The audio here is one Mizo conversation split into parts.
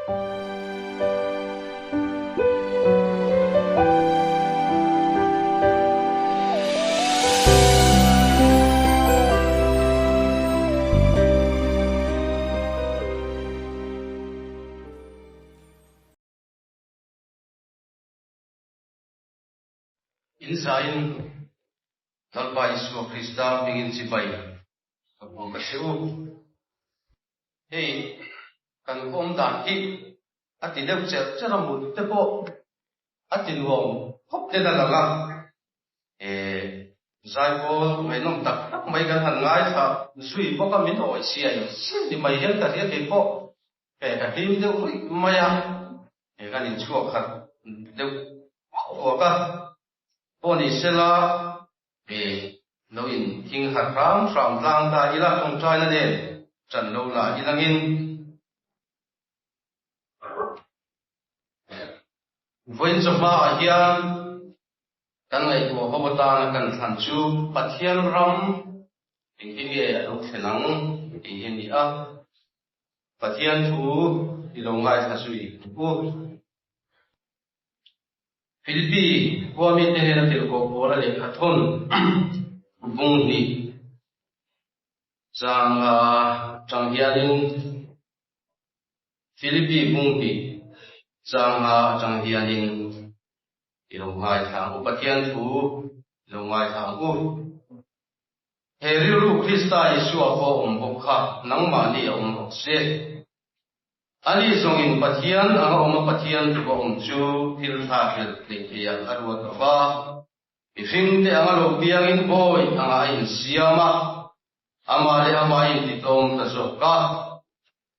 In zain Lalpa Isua Krista hmingin chibai ka buk a che u. Hei kan awm dan hi a ti deuh cherh cherh a mut te pawh a ti nuam khawp ten a lang a. E zaipawl ngaihnawm tak tak mai kan han ngaithla zui bawk a min awi siai siai ni mai hian ka hria kei pawh He ka hlim deuh ruih mai a, he kan inchhuak khat deuh thuak a, pawh ni sela he lo in thing harh hram hram tlang ta ila tawngtaina nen ṭan lo la ilangin vawiin chawhma ah hian kan ngaihtuah ho atana kan thlan chu Pathian ram engtin nge a lo thlen ang tih hi a ni a. Pathian thu i lo ngaithla zui u. Philippi khua mite hnena tirhkoh Paula lehkha thawn bung hnih changa tang hianin Philippi bung hnih changa atang hianin i lo ngaithla ang u. Pathian thu i lo ngaithla ang u. He rilru Krista Isua pawh awm bawk kha nangmahni a awm rawh se. Ani zawngin Pathian anga awm a Pathian tluk a awm chu thil tha hrelh theih theiah a ruat lo va. Mihringte anga lo piangin bawi anga a insiam a, amah leh amah a intitlawm ta zawk a.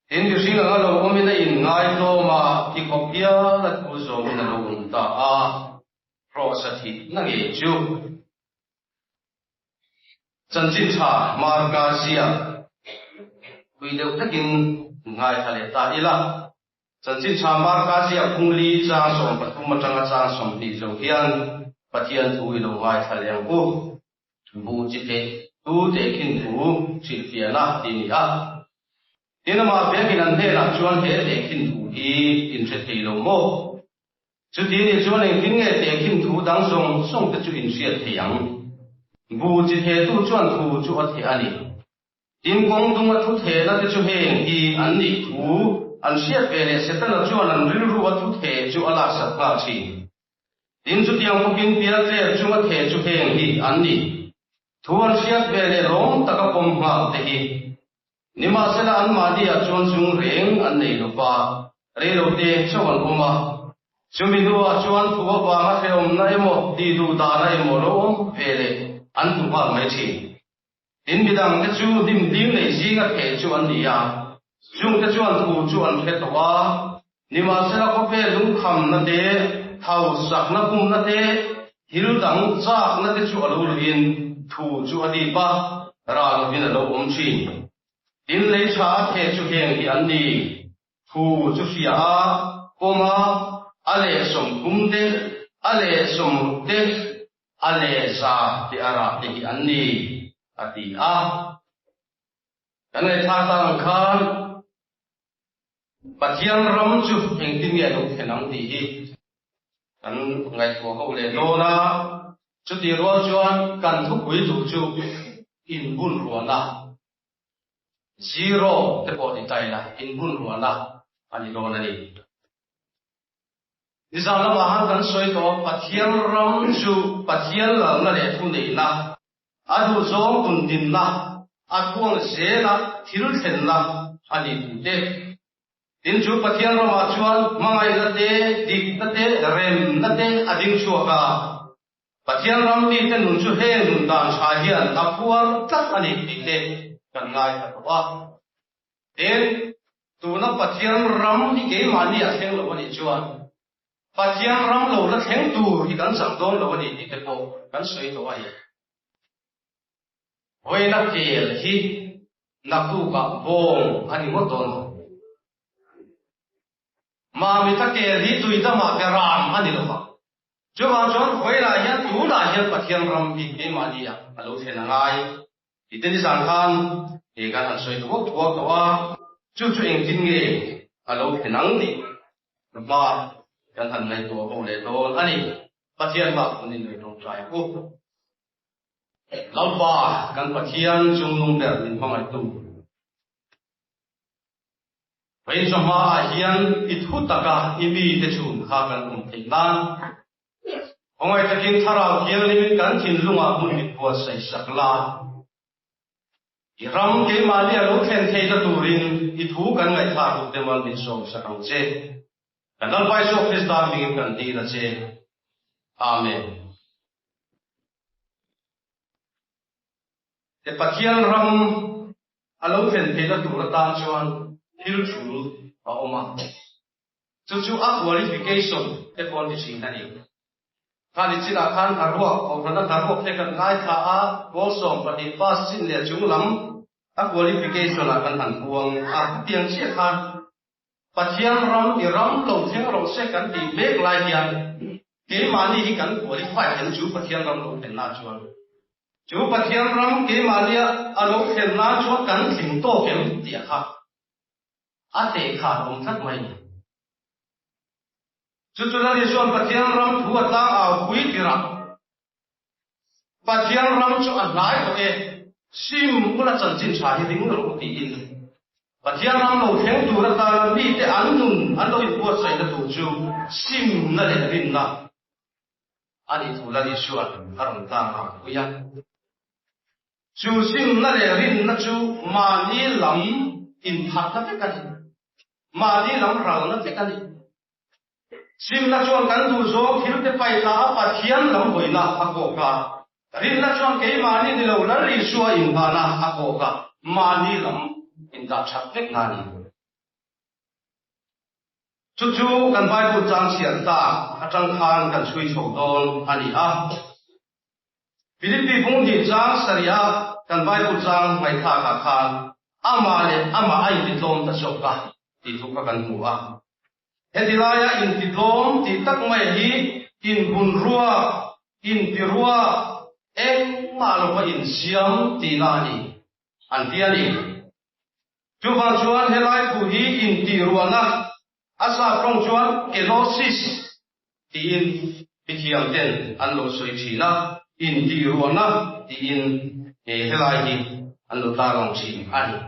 Tin, mihring anga lo awmin a inngaitlawm a, thikhawp hial a thu zawmin a lo awm ta a, Kraws a thihna ngei chu. Chanchin tha Marka ziak pui deuh takin ngaithla leh ta ila. Chanchin tha Marka ziak phungli chang 13 atanga chang 20 zo hian Pathian thu i lo ngaithla leh ang u. Buh chi teh tu tehkhin thu hrilhfiahna ti ni a. Tin amah vekin an hnenah chuan he tehkhin thu hi in hre thei lo maw? Chuti nih chuan engtin nge tehkhin thu dang zawng zawng te chu in hriat thei ang? Bu chi thetu chuan thu chu a theh a ni. Tin, kawng dunga thu thehna te chu heng hi an nih thu an hriat ve leh Setana chuan an rilru a thu theh chu a laksak nghal thin. Tin, chutiang bawkin pialtler chunga theh chu heng hi an ni. Thu an hriat ve leh lawm taka pawm nghal te hi. Nimahsela anmahniah chuan zung reng an nei lo va, reilote chauh an awm a. Chumi hnuah chuan thu avanga hrehawmna emaw, tih duh dahna emaw lo awm ve leh an duh nghal mai thin. Tin, midangte chu hnim ding nei zinga theh chu an ni a, chungte chuan thu chu an hre tawh a. Nimahsela khawvel lungkhamna te, hausakna pumna te, thil dang chakna te chu a lo luhin thu chu a dip a, rah lovin a lo awm thin. Tin, lei tha a theh chu heng hi an ni, thu chu hria a, pawm a, a leh 30 te, a leh 60 te, a leh 100 te a rah te hi an ni, a ti a. Kan ngaihthlak tak ang khan, Pathian ram chu engtin nge a lo thlen ang tih hi kan ngaihtuah ho leh dawn a. Chutih rual chuan kan thupui duh chu inbunruahna, zero te pawh ti ta ila, inbunruahna a ni dawn a ni. Nizan lamah han kan sawi tawh Pathian ram chu Pathian lalna leh thuneihna, A duhzawng tundinna, a thuang zela thil thlenna a ni tu te. Tin chu Pathian ramah chuan hmangaihna te, dikna te, remna te a ding chhuak a. Pathian ram mite nun chu heng nun dan tha hian a phuar tlat a ni tih te kan ngaithla tawh a. Tin, tuna Pathian ram hi keimahni a thleng lo a nih chuan Pathian ram lo la thleng tur hi kan chang dawn lo a ni tih te pawh kan sawi tawh a ni. Vawiina kel hi naktukah bawng a ni ngawt dawn lo. Mamita kel hi tuidamah beram a ni lo vang. Chuvang chuan vawiinah hian tunah hian Pathian ram hi keimahni ah a lo thlen a ngai tih te nizan khan he kan han sawi thuak thuak tawh a, chu chu engtin nge A lo thlen ang tih hma kan han ngaihtuah ho leh dawn a ni. Pathian bak hun in ngaih tawngtai ang u. Lalpa kan Pathian chungnung ber min hmangaihtu. Vawiin chawhma ah hian i thu taka i mite chhun kha kan awm theih nan khawngaih takin Thlarau Thianghlimin kan thinlungah hmun min buatsaih sak la. I ram keimahni a lo thlen theihna turin i thu kan ngaihthlak duh te mal min sawm sak ang che. Kan Lalpa Isua Krista hmingin kan dil a che. Amen. Te Pathian ram a lo thlen theihna tur atan chuan thil tul a awm a. Chu chu a qualification te pawh an ti thin a ni. Khani chinah khan hnaruak, kohhrana hnaruak te kan ngaithla a, pawl 12 pass chin leh chung lam a qualification ah kan han puang a. Hetiang chiah khan Pathian ram i ram lo thleng rawh se kan tih mek lai hian keimahni hi kan qualify em chu Pathian ram lo thlen nan chuan chu Pathian ram keimahnia a lo thlen nan chuan kan tling tawk em tih a kha a teh khan awm tlat mai ni. Chu chu Lal Isua'n Pathian ram thu a tlang au pui tirah, Pathian ram chu a hnai tawh e, sim ula chanchin tha hi ring rawh u tiin Pathian ram lo thleng tur atana mite an nun an lo inbuatsaihna tur chu simna leh rinna a nih thu Lal Isua'n a rawn tlang au pui a. Chu simna leh rinna chu mahni lam inphatna vek a ni. Mahni lam ralna vek a ni. Simna chuan kan duh zawng thil te paihla a Pathian lam hawina a kawk a. Rinna chuan keimahni ni lo Lal Isua inhmahna a kawk a, mahni lam indah that vekna a ni. Chu chu kan Bible chang chhiar tak atang khan kan chhui chho dawn a ni a. Philippi bung hnih chang sarih a kan Bible chang ngaihthlak ah khan amah leh amah a intitlawm ta zawk a tih thu kha kan hmu a. Heti laia intitlawm tih tak mai hi inbunrua, intirua, engmah lova insiam tihna a ni an ti a ni. Chuvang chuan helai thu hi intihruahna a sap rawng chuan kenosis tiin mithiam ten an lo sawi thin a, intihruahna tiin he helai hi an lo tarlang thin a ni.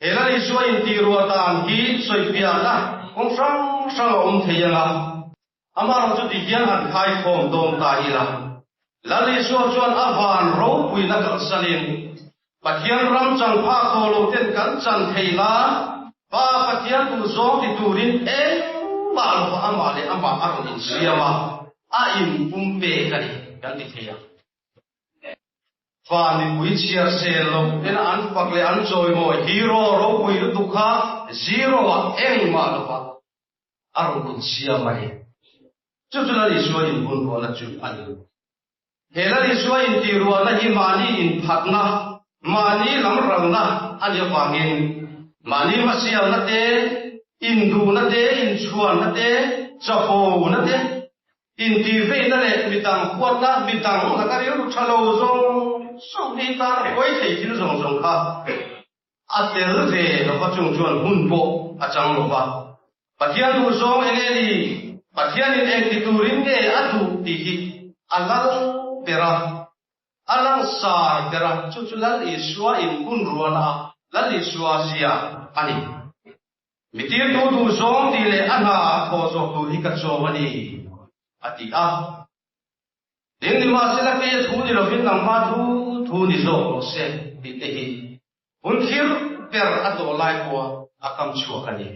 He Lal Isua intihruah dan hi sawifiahna kawng hrang hrang a awm thei ang a, amaherawh chu tihian han khaikhawm dawn ta ila, Lal Isua chuan a van ropuina kalsanin Pathian ram chang phak tawh lo ten kan chan thei nan Pa Pathian duh zawng ti turin engmah lova amah leh amah a rawn insiam a, a inpum pek a ni kan ti thei a. Fa mipui chhiar sel lo ten an fak leh an chawimawi hero ropui lutuk kha zero ah engmah lova a rawn insiam a ni. Chu chu Lal Isua inbunruahna chu a ni. He Lal Isua intihruahna hi mahni inphatna, mahni lamralna a nih avangin mahni hmasialna te, induhna te, inchhuanna te, chapona te, intihveihna leh midang huatna, midang laka rilru tha lo zawng zawng hi tan a pawi thei thil zawng zawng kha a tel ve lova chung chuan hun pawh a chang lova. Pathian duh zawng eng nge ni? Pathianin eng ti turin nge a duh tih hi a lal ber a, a langsar ber a, chu chu Lal Isua inbun rualna a Lal Isua zia a ni. Mi tirtu duh zawng tih leh a hna thawh zawh tur hi ka chawm a ni, a ti a. Ding nimahsela kei a thu ni lovin nangma thu thu ni zawk rawh se tih te hi hun thlir ber a tawh lai pawha a kam chhuak a ni.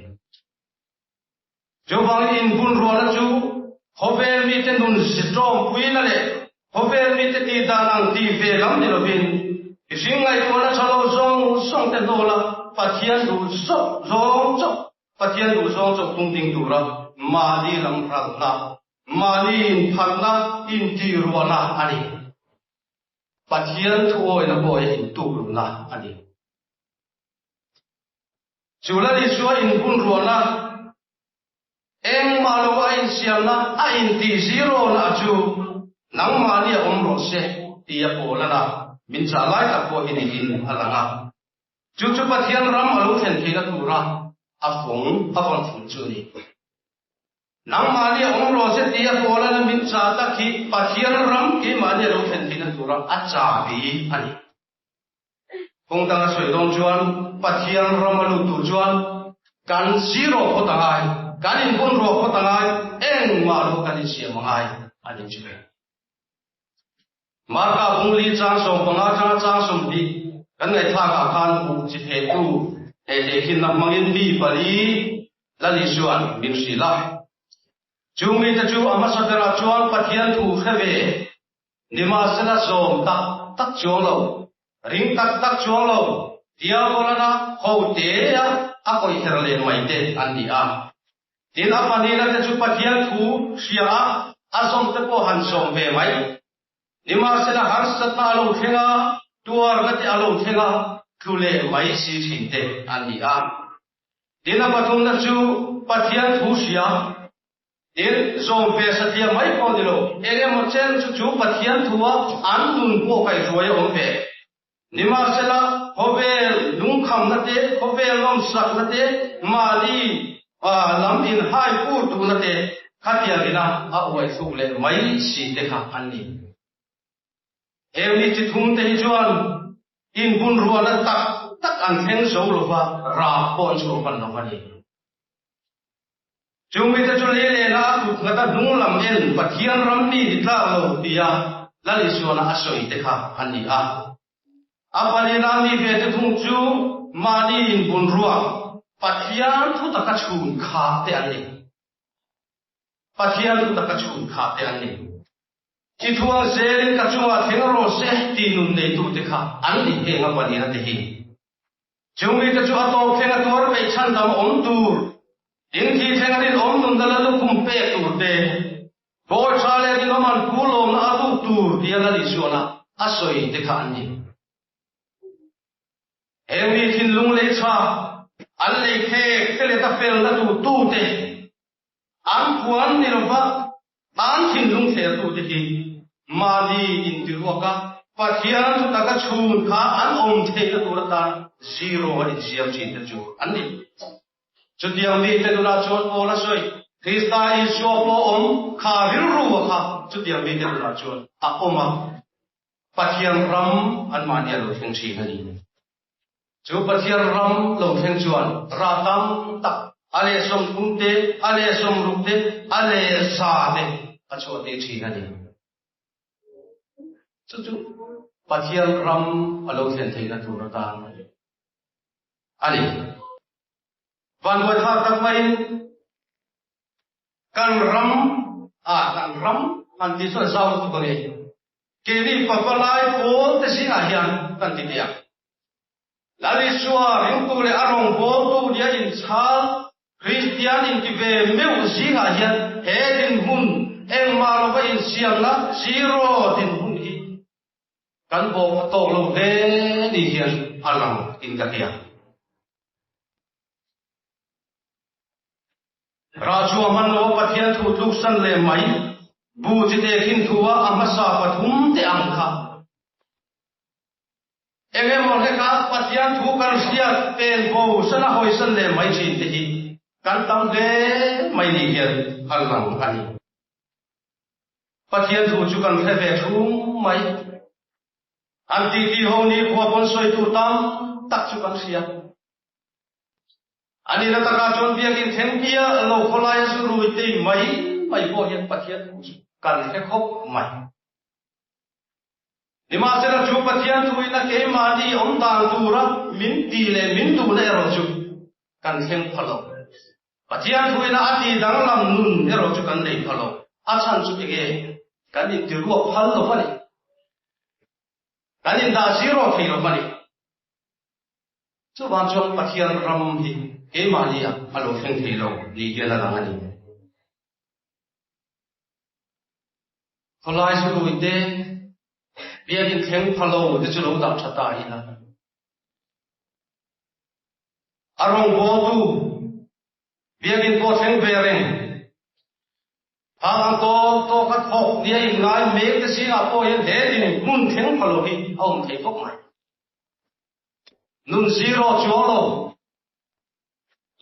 Chuvangin inbunrualna chu khawvel mite nun zitawmpuina leh khawvel mite tihdan ang tih ve lam ni lovin mihring ngaihtuahna tha lo zawng zawng te hnawla Pathian duh zawk zawng chauh Pathian duh zawng chauh tum ding tura mahni lam ralna Mahni inphatna, intihruahna a ni. Pathian thuawina pawh hi intukluhna a ni. Chu Lal Isua inbunruahna, engmah lo a insiamna, a intih zirona chu nangmahni a awm rawh se tia Paulana min chah lai tak pawh hi niin a lang a. Chu chu Pathian ram a lo thlen theihna tura. A fawng a vawn fung chu a ni. Nangmahni a awm rawh se tia Paula'n a min chah tak hi Pathian ram keimahni a lo thlen theihna tura a chahbi a ni. Kawng dang a sawi dawn chuan Pathian ram a lut tur chuan kan zero phawt a ngai, kan inbun ruah phawt a ngai, engmah lo kan insiam a ngai a ni chu. Marka bungli chang 15 atanga chang 20 kan ngaihthlak ah khan huh chi thehtu he tehkhinna hmangin mi pali Lal Isua'n min hrilh a. Chu mite chu a hmasa berah chuan Pathian thu hre ve nimahsela zawm tak tak chuang lo, ring tak tak chuang lo, Diabolana ho tea a kawihher leh mai te an ni a. Tin, a pahnihna te chu Pathian thu hria a, a zawm te pawh han zawm ve mai. Nimahsela harsatna a lo thleng a, tuarna te a lo thleng a, tlu leh mai si thin te an ni a. Tin, a pathumna chu Pathian thu hria, tin, zawm ve satliah mai pawh ni lo, eng emaw chen chu chu Pathian thua an nun pawh kaihruai a awm ve. Nimahsela, khawvel lungkhamna te, khawvel nawmsakna te, mahni lam inhai pur duhna te khatiang ina a uai thluk leh mai si te kha an ni. Heng mi chi thum te hi chuan inbunruahna tak tak an thleng zo lova, rah pawh an chhuah hman lo a ni. Chu mite chu lei lehna a kut nghat a hnung lam en Pathian ram mi ni tlak lo tia Lal Isuana a sawi te kha an ni a. A palina mi ve te thung chu mahni inbun ruak Pathian thutaka chhun kha te an ni. Pathian thutaka chhun kha te an ni. I thuang zelin ka chungah thleng rawh se ti nun neitute kha an ni heng a palina te hi. Chung mite chu a tawp thleng a tuar peih chhandam awm tur, dingthi thleng a rinawm nunna la lukhum pek tur te, bawi tha leh rinawm an pu lawmna a ruk tur tia Lal Isuana a sawi te kha an ni. Heng mi thinlung lei tha, an lei khek te leh ta felna tu tute, an puan ni lova an thinlung thlertute hi mahni intiruak a, Pathian thutaka chhun kha an awm theihna tur atan zero a insiam thin te chu an ni. Chutiang mite nunah chuan Paul a sawi, Krista Isua pawh awm kha rilru a kha chutiang mite nunah chuan a awm a, Pathian ram anmahni a lo thleng thin a ni. Chu Pathian ram lo thleng chuan rah tam tak, a leh 30 te, a leh 60 te, a leh 100 te a chhuah tir thin a ni. Chu chu Pathian ram a lo thlen theihna tur atan a ni. Vanduaithlak tak maiin kan ram ah kan ram han tih chuan zau lutuk a ni. Keini pavalai pawl te zingah hian kan ti teh ang. Lal Isua ringtu leh a rawngbawltu nia inchhal Kristian inti ve meuh zingah hian he dinhmun engmah lova insiamna zero dinhmun hi kan bawk a tawk lo hle ni hian a lang in ka hria. Rah chhuah hman lo a Pathian thu tluksan leh mai bu chi tehkhin thu a a hmasa pathum te ang kha. Eng emaw hleka Pathian thu kan hriat pen bo san a hawisan leh mai thin te hi kan tam hle mai ni hian a lang a ni. Pathian thu chu kan hre ve thum mai. An titi ho ni khua pawn sawi tur tam tak chu kan hria. A nihna takah chuan biakinn thleng piah lo khawlaia zu rui tei mai mai pawh hian Pathian thu chu kan hre khawp mai. Nimahsela chu Pathian thuin a keimahni awm dan tura min ti leh min duhna erawh chu kan thleng pha lo. Pathian thuin a a ti danglam nun erawh chu kan nei pha lo. A chhan chu enge? Kan intiruak phal lo va ni. Kan indah zero thei lo va ni. Chuvang chuan Pathian ram hi keimahni ah a lo thleng thei lo ni hian a lang a ni. Khawlai zurui te, biakinn thleng pha lo te chu lo dah tha ta ila. A rawngbawltu biakinn pawh thleng ve reng. Thang ang tawk tawk a thawk nia inngai mek te zingah pawh hian he dinhmun thleng pha lo hi a awm thei khawp mai. Nun zero chuang lo.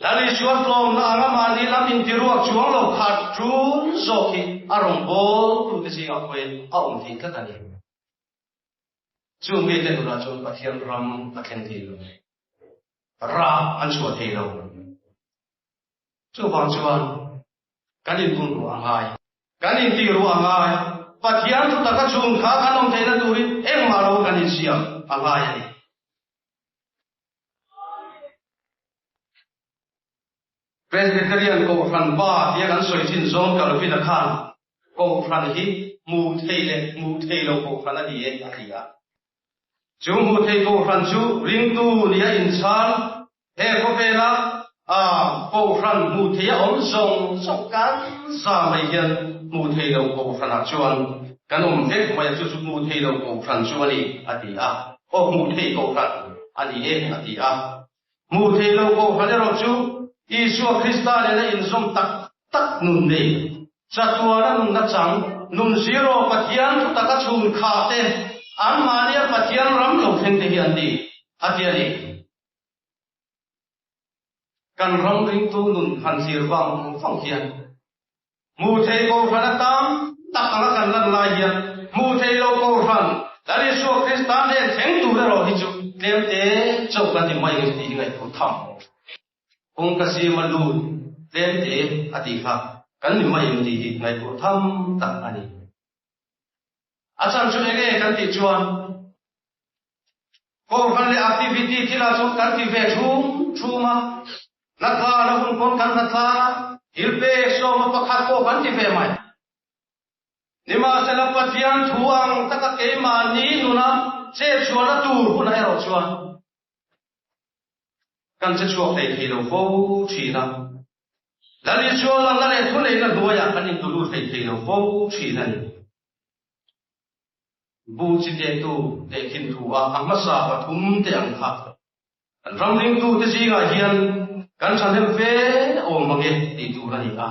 Lal Isua tlawmna anga mahni lam intiruak chuang lo khat ṭun zawk hi a rawngbawltute zingah pawhin a awm thei tlat a ni. Chu mite nunah chuan Pathian ram a thleng thei lo. Rah an chhuah thei lo. Chuvang chuan kan inbun ruah a ngai. Kan intih ruah a ngai. Pathian thutaka chhung kha kan awm theihna turin engmah lo kan insiam a ngai a ni. Presbyterian Kohhran pa tia kan sawi thin zawng Calvin-a khan Kohhran hi hmuh thei leh hmuh thei lo Kohhran a ni e a ti a. Chu hmuh thei Kohhran chu ringtu nia inchhan he khawvela Kohhran hmuh thei a awm zawng zawng kan za mai hian hmuh thei lo Kohhranah chuan kan awm vek mai a, chu chu hmuh thei lo Kohhran chu a ni a ti a. Aw hmuh thei Kohhran a ni e a ti a. Hmuh thei lo Kohhran erawh chu Isua Krista nena inzawm tak tak nun nei, chatuana nunna chang, nun zero Pathian thutaka chhun khah te, anmahnia Pathian ram lo thleng te hi an ni a ti a ni. Kan ram ringtu nun han thlir vang vang hian hmuh thei Kohhran a tam tak anga kan lan lai hian hmuh thei lo Kohhran Lal Isua Krista hnen thleng tur erawh hi chu tlem te chauh kan ti mai ang tih hi ngaihtuah tham. Kawngka zima lut tlem te a tih kha kan ni mai ang tih hi ngaihtuah tham tak a ni. A chhan chu enge kan tih chuan Kohhran leh activity thilah chuan kan ti ve thum thum a, hlatla na hun pawn kan hlatla a, thil pek sawma pakhat pawh kan ti ve mai. Nimahsela Pathian thu ang taka keimahni nuna chetchhuahna tur hunah erawh chuan kan che chhuak hlei thei lo fo thin a. Lal Isua lalna leh thuneihna hnuaiah kan intulut hlei thei lo fo thin a ni. Bu chi tehtu tehkhin thu a a hmasa pathum te ang kha kan ram ringtute zingah hian kan thahnem fe awm mang e tih tur a ni a.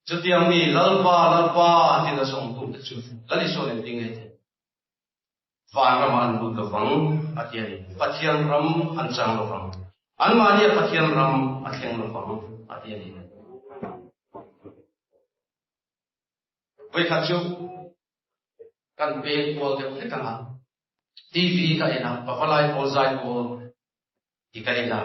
Chutiang mi Lalpa, Lalpa tiin a sawmtute chu Lal Isua nen ding ngei thei. Vanramah an lut lovang a ti a ni. Pathian ram an chang lovang. Anmahnia Pathian ram a thleng lovang a ti a ni. Vawikhat chu kan peng kual deuh hlek ang a, TV ka en a, Pavalai pawl zai pawl ti ka en a.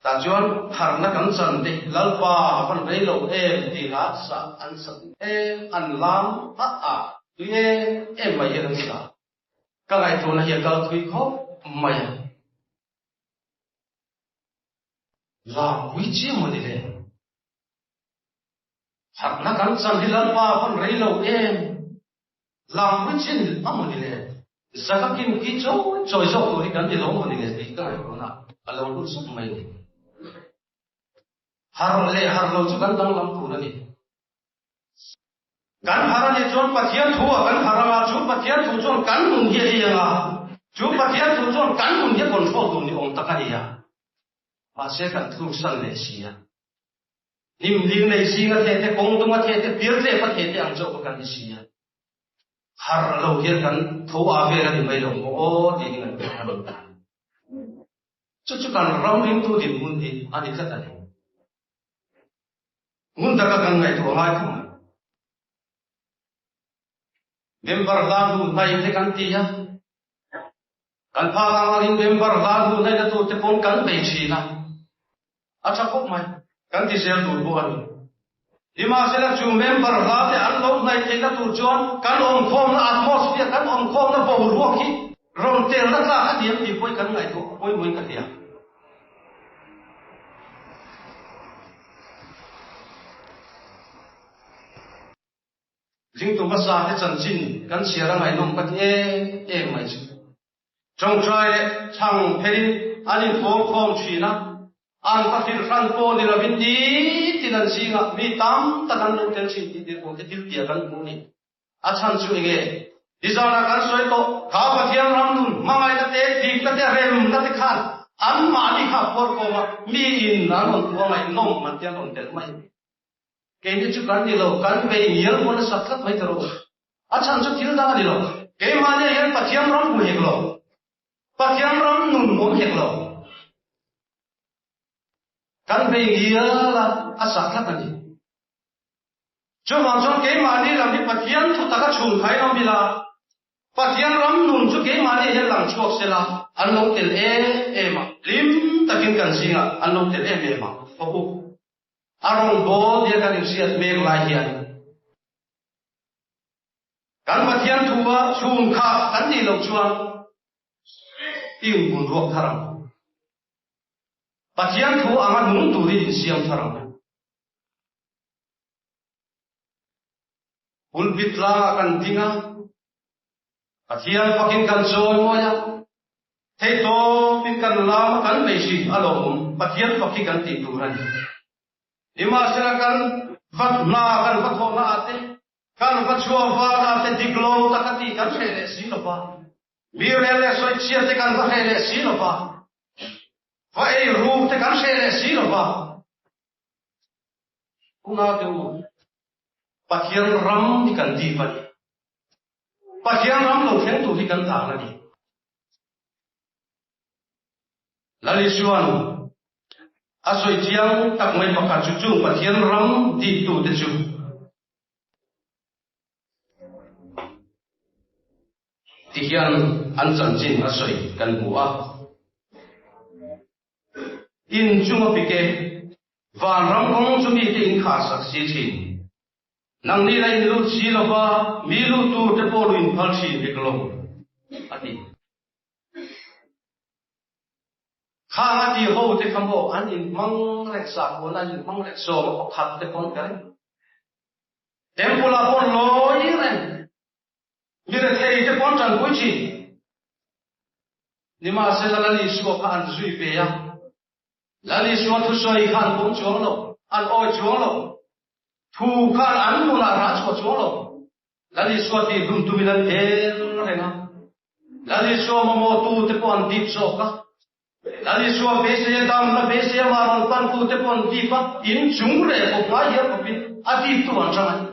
Tah chuan harna kan chan te Lalpa a van rei lo em ti hla sa an sa em an lam a a tui em em mai hian an sa. Ka ngaihtuahna hi a kal thui khawp mai a. Lam pui chiang maw ni le? Harhna kan chan hi Lalpa van rei lo em? Lam pui chin a maw ni le? Zaka kim ki chawi chawi zawk tur hi kan ti lo maw ni le tih ka ngaihtuahna a lo lut zuk mai ni. Harh leh harh lo chu kan danglam tur a ni. Kan harh a nih chuan Pathian thu ah kan harh anga, chu Pathian thu chuan kan nun hi a ei anga, chu Pathian thu chuan kan nun hi a control tur ni awm tak a ni a. Mahse kan thluksan leh si a. Hnim ling nei zing a the te, kawng dung a the te, pial tlep a the te ang chauh kha kan ni si a. Har lo hian kan tho a vel a ni mai lo maw aw tiin ngaihtuah a ni. Chu chu kan ram ringtu dinhmun hi a ni tlat a ni. Ngun taka kan ngaihtuah ngai khawp mai. Member hla hnu hnai te kan ti a. Kan phak ang angin member hla hnu hnaihna tur te pawn kan bei thin a. A tha khawp mai. Kan ti zel tur pawh a ni. Nimahsela chu member hla te an lo hnaih theihna tur chuan kan awmkhawmna atmosphere, kan awmkhawmna boruak hi rawn telna tlak a ni ang tih pawhin kan ngaihtuah pawimawhin ka hria. Ringtu hmasa te chanchin kan chhiar a ngaihnawm ka ti em em mai chu. Ṭawngṭai leh chhang phelin an infawm khawm ṭhin a, an va hrilh hran pawh ni lovin nitin an zingah mi tam tak an lo tel ṭhin tih tirhkoh te thil tia kan hmuh a ni. A chhan chu enge? Nizanah kan sawi tawh, kha Pathian ram nun hmangaihna te, dikna te, remna te khan anmahni kha a phuar khawm a, miin an rawn hmu a ngaihnawm an tia an rawn telh mai a ni. Keini chu kan ni lo, kan bei ngial pawn a sak tlat mai ta rawh. A chhan chu thil dang a ni lo. Keimahni ah hian Pathian ram hmu hek lo. Pathian ram nun awm hek lo. Kan bei ngial a, a sak tlat a ni. Chuvang chuan keimahni lam hi Pathian thutak a chhun khai lo ila, Pathian ram nun chu keimahni hian lang chhuak sela an lo tel em em a, hlim takin kan zingah an lo tel em em a. Haw u, a rawngbâwl tia kan inhriat mek lai hian kan Pathian thua chhun kha kan nih loh chuan i inbun ruak thar ang. Pathian thu anga nung turin insiam thar ang. Pulpit tlangah kan ding a, Pathian fakin kan chawimawi a, theihtawpin kan lam a kan beisih a lawmawm Pathian fak hi kan tih tur a ni. Nimahsela kan va hna kan va thawhna ah te, kan va chhuah van ah te dik lo tak a tih kan hreh leh si lo va, mi rel leh sawichhiat te kan va hreh leh si lo va, va ei ruk te kan hreh leh si lo va, Unau te u, Pathian ram hi kan dip a ni. Pathian ram lo thleng tur hi kan tlan a ni. Lal Isuan a sawi chiang tak mai pakhat chu chung Pathian ram diptu te chu ti hian an chanchin a sawi kan hmu a. In chunga pike vanram kawng chu mite in khar sak si thin. Nangni la in lut si lova mi lut tur te pawh lu in phal thin hek lo, a ti. Khang a ti ho te kha maw an in hmang reng sakhawn an in hmang reng sawma pakhat te pawn ka ring. Temple ah pawn lawi reng. Mi rethei te pawn tanpui thin. Nimahsela Lal Isua kha an zui ve a. Lal Isua thusawi kha an pawm chuang lo, an awi chuang lo. Thu khan an nunah rah chhuah chuang lo. Lal Isua tih hlum tumin an en reng a. Lal Isua mamawhtu te pawh an dip zawk a. Lal Isua beisei a damna beisei a mah rawn pantu te pawh an dip a. In chung reh khawp ngai hial khawpin a diptu an chang a ni.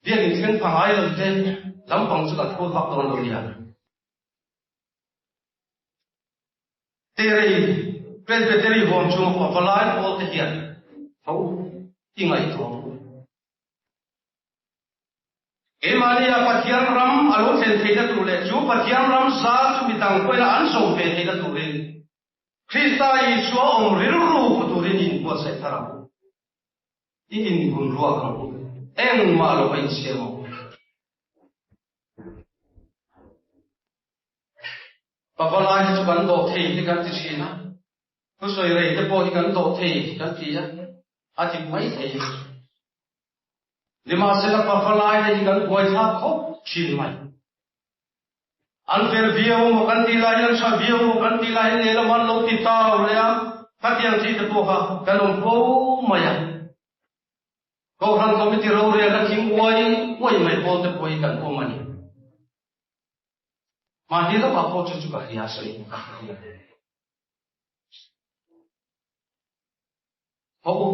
Biakinn thleng pha ngai lo te lampang chu kan phut vak dawn lo nia. Terei, Presbytery huam chhunga pavalai pawl te hian tho i ngaihtuah ang u. Keimahnia Pathian ram a lo thlen theihna tur leh chu Pathian ram zar chu midang pawhin an zawm ve theihna turin Krista Isua awm rilru pu turin i inbuatsaih thar ang u. I inbun ruak ang u. Engmah lo va insiam ang u. Pavalai hi chu kan dawh thei hi kan ti thin a. Thusawi rei te pawh hi kan dawh thei kan ti a, a dik mai thei. Nimahsela pavalai te hi kan buaithlak khawp thin mai. An fel viau maw kan ti lai, an tha viau maw kan ti lai, lehlam an lo ti tau leh a, khatiang chi te pawh kha kan awm fo mai a. Kohhran Committee rorelna thing uai uai mai pawl te pawh hi kan awm a ni. Mahni lawkah pawh chu chu ka hria sawi ka hria. Haw u.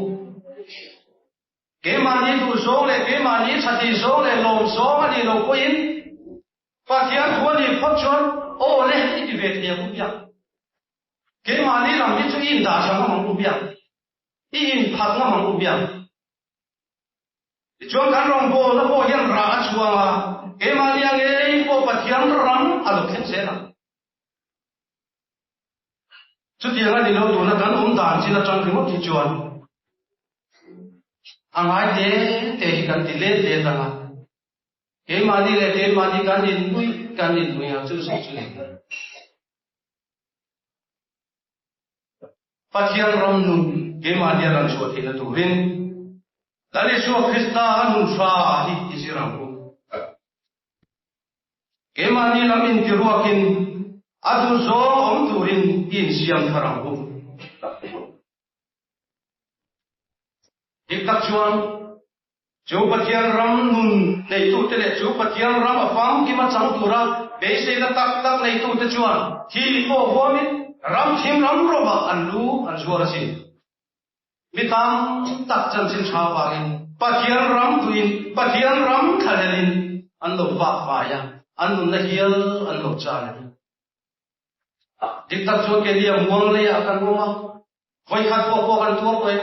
Keimahni duh zawng leh keimahni thatih zawng leh lawm zawng a nih loh pawhin Pathian thu a nih phawt chuan aw le i ti ve thei ang u biak. Keimahni lam hi chu i indah tha ngam ang u biak. I inphat ngam ang u biak. Tichuan kan rawngbawlna pawh hian rah a chhuang a, keimahni a ngei pawh Pathian ram a lo thleng zel ang. Chutiang a ni lo tuna kan awm dan chin atang ringawt hi chuan a ngai te te hi kan ti let let ang a. Keimahni leh keimahni kan innuih kan innuih ang chu zawng chu ni. Pathian ram nun keimahni a ran chhuah theihna turin Lal Isua Krista a nun hra hi i zir ang u. Keimahni lam intiruakin a duh zawng awm turin i insiam thar ang u. Dik tak chuan, chu Pathian ram nun neitute leh chu Pathian ram a famkim a chang tura beiseina tak tak neitute chuan thi pawh huamin ram thim ram rawmah an lu an zuar asin. Mi tam tak chanchin tha vangin Pathian ram duhin, Pathian ram thlalelin an lo vak vai a. An nunna hial an lo chan a ni. Dik tak chuan keini a muang leiah kan awm a, vawikhat pawh pawh kan tuar tawh em?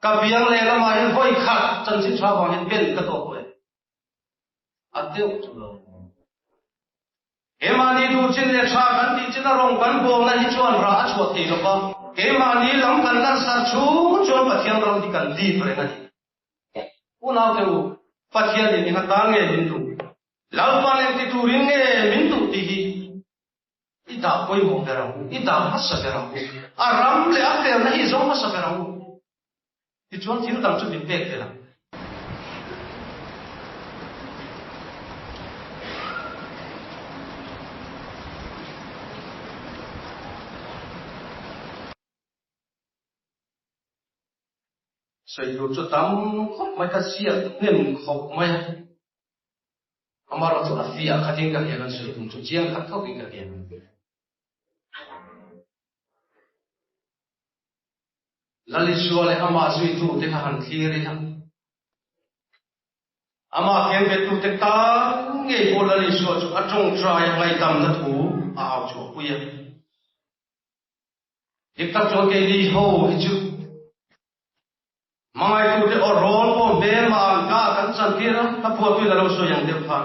Ka biang lehlamah hian vawikhat chanchin tha vang hian ben ka tawk tawh em? A deuh chu lo. Keimahni duh chin leh tha kan tih chin a rawng kan bawlna hi chuan rah a chhuah thei lo va, keimahni lam kan lansar chhung chuan Pathian ram hi kan dip reng a ni. Unaute u, Pathianin eng atan nge min duh? Lalpan engti turin nge min duh tih hi i dah pawimawh ber ang u, i dah hmasa ber ang u. A ram leh a felna hi i zawng hmasa ber ang u. Tichuan thil dang chu min pek tel ang. Sawi tur chu tam khawp mai ka ziak hnem khawp mai a. Amaherawhchu a fiah khatin ka hria kan sawi tum chu chiang khat thawkin ka hria. Lalisua leh amah zuitute kha han thlir ila. Amah khengbetute tan ngei pawh Lalisua chu a tawngtai a ngaihdamna thu a au chhuahpui a. Dik tak chuan keini ho hi chu hmangaitute aw rawl pawh hmelma ang ka kan chantir a, ka phuahtuin a lo sawi ang deuh khan.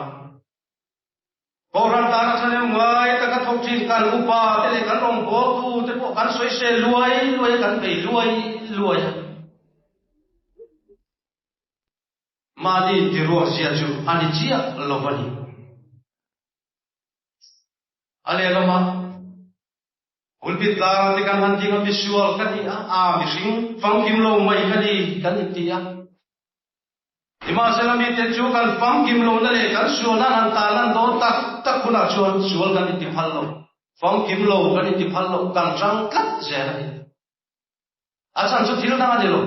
Kohhran tana thahnem ngai taka thawk thin kan upa te leh kan rawngbawltu te pawh kan sawisel luai luai a, kan bei luai luai a. Mahni intiruak zia chu a ni chiah lo a ni. A lehlamah pulpit tlang te kan han ding a, misual ka ni a, a mihring famkim lo mai ka ni kan inti a. Nimahsela mite chu kan famkim lohna leh kan sualna an han tarlan dawn tak tak hunah chuan sual kan inti phal lo, famkim lo kan inti phal lo, kan hrang tlat zel a ni. A chhan chu thil dang a ni lo,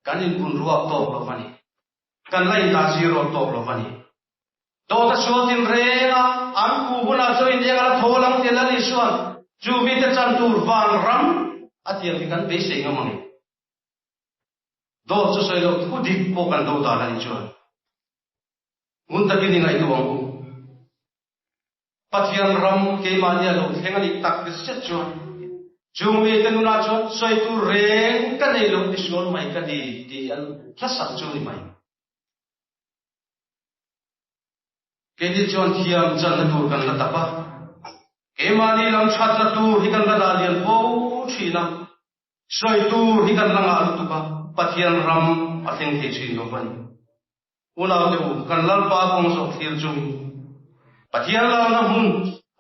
kan inbun ruak tawk lo va ni, kan la indah zero tawk lo va ni. Dawt a sual tinreng a, an ku hunah chuan in eng a la tho lang tia Lal Isua'n chu mite chan tur vanram a tiang hi kan beisei ngam ang e. Dawt chu sawi loh thu dik pawh kan do dan a nih chuan ngun takin i ngaihtuah ang u. Pathian ram keimahni a lo thleng a nih tak zet chuan chung mite nunah chuan sawi tur reng ka nei lo tisual mai ka ni tih an hlasak chu ni mai. Keini chuan thiam channa tur kan la tap a, keimahni lam thatna tur hi kan la dah lian fo thin a. Sawi tur hi kan la ngah lutuk a, Pathian ram a thleng thei thin lo va ni. Unaute u, kan Lalpa kawng zawh thlir chungin Pathian lalna hmun,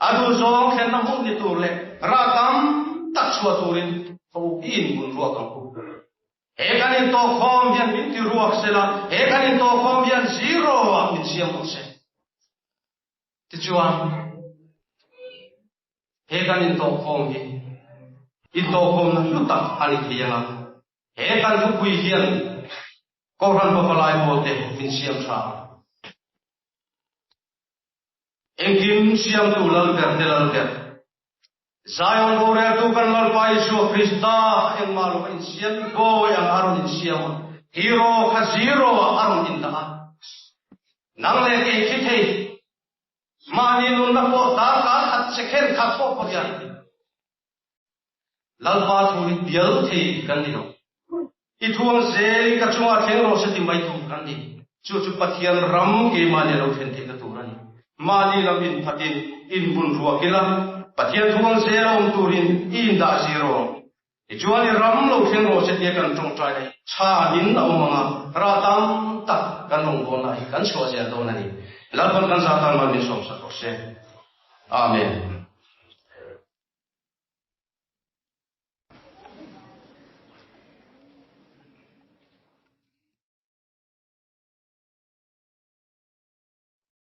a duhzawng thlenna hmun ni tur leh rah tam tak chhuah turin ka up i inbun ruak ang u. He kan intawhkhawm hian min ti ruak sela, he kan intawhkhawm hian zero ah min siam rawh se. Tichuan, He kan intawhkhawm hi intawhkhawmna hlu tak a ni thei ang a, he kan thupui hian Kohhran Pavalai pawlte min siam tha ang. Engkim siamtu Lalber te Lalber, Zion roreltu kan Lalpa Isua Krista engmah lova insiam bawi ang a rawn insiam a, hero kha zero ah a rawn indah a. Nang leh kei thi thei Mahni nunna pawh darkar khat second khat pawh pawh hian Lalpa thu hi bial thei kan ni lo. I thuang zelin ka chungah thleng rawh se ti mai tur kan ni. Chu chu Pathian ram keimahni a lo thlen theihna tur a ni. Mahni lam inphatin inbun ruak ila, Pathian thuang zel a awm turin i indah zir rawh. Tichuan i ram lo thleng rawh se tia kan tawngtai hi chhanin a awm ang a, rah tam tak kan rawngbawlna hi kan chhuah zel dawn a ni. Lalpan kan zah tan man min sawmsak rawh se. Amen.